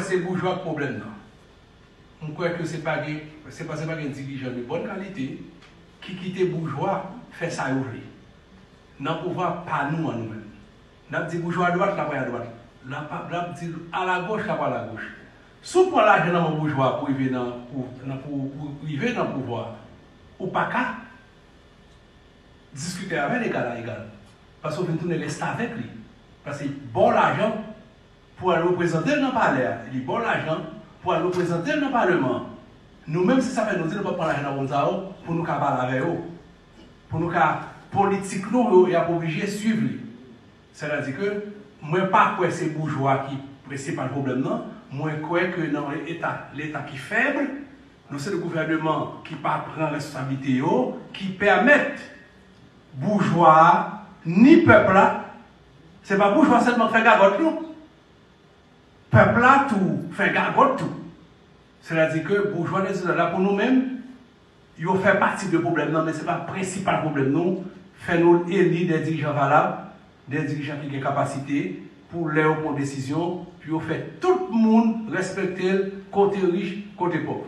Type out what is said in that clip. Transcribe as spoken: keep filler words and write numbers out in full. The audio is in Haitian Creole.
Se boujwa k pwoblèm nan. M kwè ke se pa gen, se pa, se pa gen dirijan de bòn kalite ki kite boujwa fè sa yo vle. Nan pouvwa pa nou an nou menm. N ap di boujwa adwat, l ap wè adwat. L ap, l ap di alagoch, l ap wè alagoch. Si w pran lajan nan men boujwa pou rive nan, pou, nan, pou, pou rive nan pouvwa, ou pa ka diskite avè l egal a egal. Paske w vin tounen restavèk li. Paske ba w lajan pou al reprezante l nan palè a, li ba w lajan pou al reprezante l nan paleman an. Nou menm, se sa fè nou di nou p ap pran lajan nan moun sa yo pou nou ka pale avè yo, pou nou ka, politik nou yo, y ap oblije swiv li. Sètadi ke mwen pa kwè se boujwa ki prensipal pwoblèm nan. Mwen kwè ke nan yon eta, leta ki fèb, nou se yon gouvèneman ki pa pran responsablite yo, ki pèmèt boujwa a, ni pèp la, se pa boujwa sèlman k fè gagòt, non. Pèp la tou fè gagòt tou. Sètadi ke boujwa de zilè la pou nou menm, yo fè pati de pwoblèm nan, men se pa prensipal pwoblèm nou. Fè nou eli de dirijan valab, de dirijan ki gen kapasite pou lè yo pran desizyon, pou yo fè tout moun respekte l, kote rich, kote pòv.